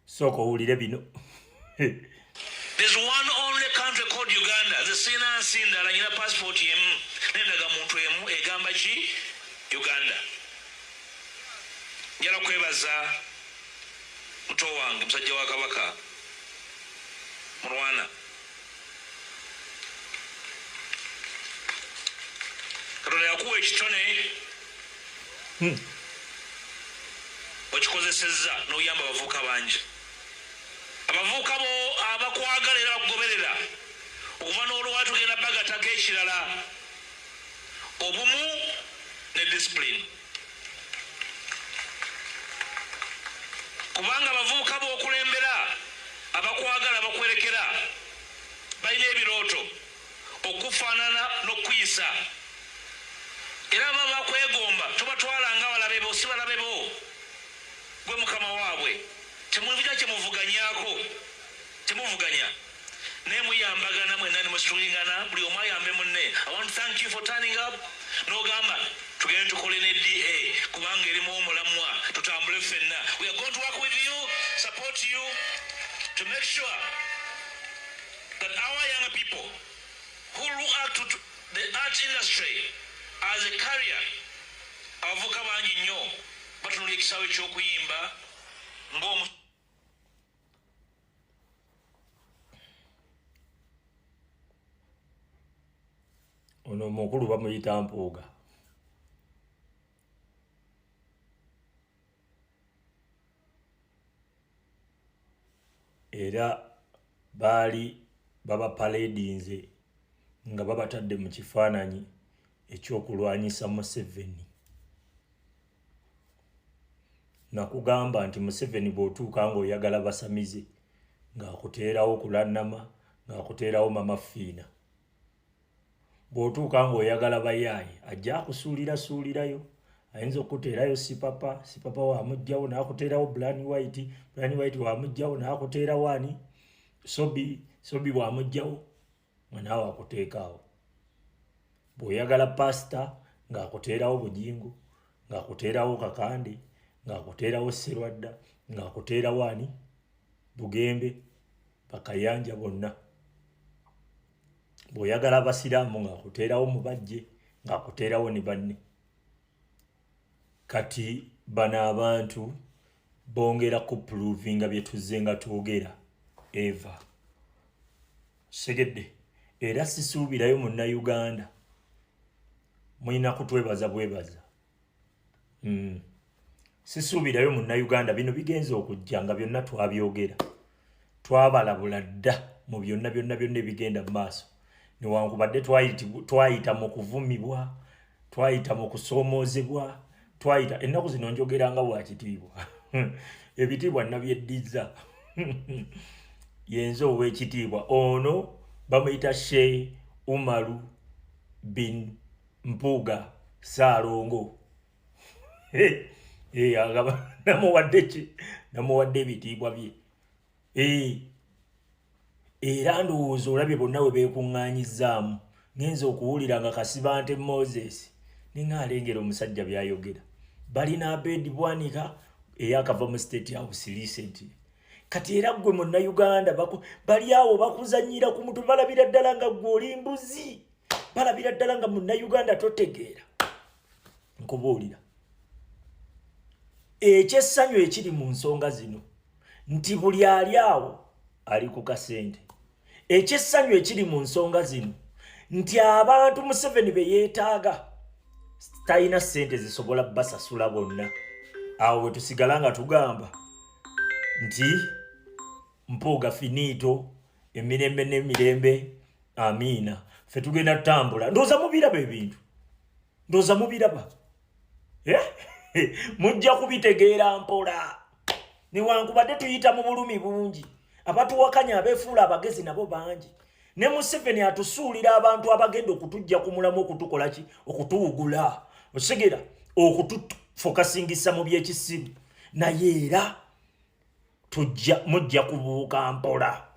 Sooka owulire bino. There's one only country called Uganda. Nze sirina nsi ndala, nyina passport emu n'endagamuntu emu egamba ki Uganda. Njala kwebaza muto wange musajja wa Kabaka Mulwana. Katonda yakuwa ekitone Okikozesezza n'oyamba abavubuka bangi. Abavubuka bo abakwagala era bakugoberera okuva n'olwa tugenda bagatako ekirala obumu ne discipline kubanga abavubuka b'okulembera abakwagala bakwerekera balina ebirooto okukufaanana n'okukuyisa era baba bakwegomba tobatwala nga balabe bo si balabe bo gwe mukama waabwe temulina kyemuvuganyako temuvuganya naye muyambagana mwenna nemusitulingana buli omu ayambe munne. I want to thank you for turning up n'ogamba tugende tukole ne DA kubanga erimu omulamwa tutambule ffenna. We are going to work with you, support you to make sure that our young people who look up to the art industry as a career, abavubuka bangi nnyo batunula ekisaawe ky'okuyimba ng'omu Ono omukulu bamuyita Mpuuga. Era baali babapaledinze nga babatadde mu kifaananyi eky'okulwanyisa Museveni. Nakugamba nti Museveni bw'otuuka ng'oyagala basamize ng'akuteerawo Kulanama, ng'akuteerawo Mama Fiina. Bw'otuuka ng'oyagala bayaaye ajja akusuulirasuulirayo, ayinza okukuteerayo Sipapa, Sipapa wamuggyawo n'akuteerawo Brian White, Brian White wamuggyawo n'akuteerawo ani, Sobi, Sobi wamuggyawo nga naawe akuteekaawo. Bw'oyagala paasita ng'akuteerawo Bugingo, ng'akuteerawo Kakande, ng'akuteerawo Sserwadda, ng'akuteerawo ani, Bugembe, Bakayanja bonna. Bw'oyagala abasiraamu ng'akuteerawo Mubajje, ng'akuteerawo ne banne. Kati bano abantu bongera kupuluvinga bye tuzze nga twogera eva segedde, era sisuubirayo munnayuganda mulina kutwebaza bwebaza. Sisuubirayo munnayuganda bino bigenze okujja nga byonna twabyogera, twabalabula dda mu byonna byonna byonna ebigenda mu maaso. Newankubadde twayita mu kuvumibwa, twayita mu kusoomoozebwa, twayita ennaku zino njogera nga bwa kitiibwa ebitiibwa nabyeddizza. Yenze ow'ekitiibwa ono bamuyita Sheikh Umaru bin Mpuuga Ssaalongo. Agamba namuwadde ki? Namuwadde ebitiibwa bye. Era ndowooza olabye bonna we beekuŋŋaanyizzaamu. Ngenze okuwulira nga Kasibante Moses ninga alengera omusajja by'ayogera. Balina Abed Bwanika eyakava mu State House recently. Kati era ggwe munnayuganda bali awo bakuzannyira ku mutwe, balabira ddala nga ggwe oli mbuzi, balabira ddala nga munnayuganda totegeera. Nkubuulira ekyessanyu ekiri mu nsonga zino nti buli ali awo ali ku kasente. Ekyessanyu ekiri mu nsonga zino nti abantu Museveni be yeetaaga talina ssente zisobola basasula bonna. Awo we tusigala nga tugamba nti Mpuuga finito, emirembe n'emirembe, amiina. Ffe tugenda tutambula. Ndowooza mubiraba ebintu, ndowooza mubiraba, mujja kubitegeera mpola. Newankubadde tuyita mu bulumi bungi, abatuwakanya abeefuula abagezi nabo bangi. Ne Museveni atusuulira abantu abagenda okutujja ku mulamu, okutukola ki, okutuwugula, osigera okutufokasingisa mu byekisiru. Naye era tujja mujja kubuuka mpola.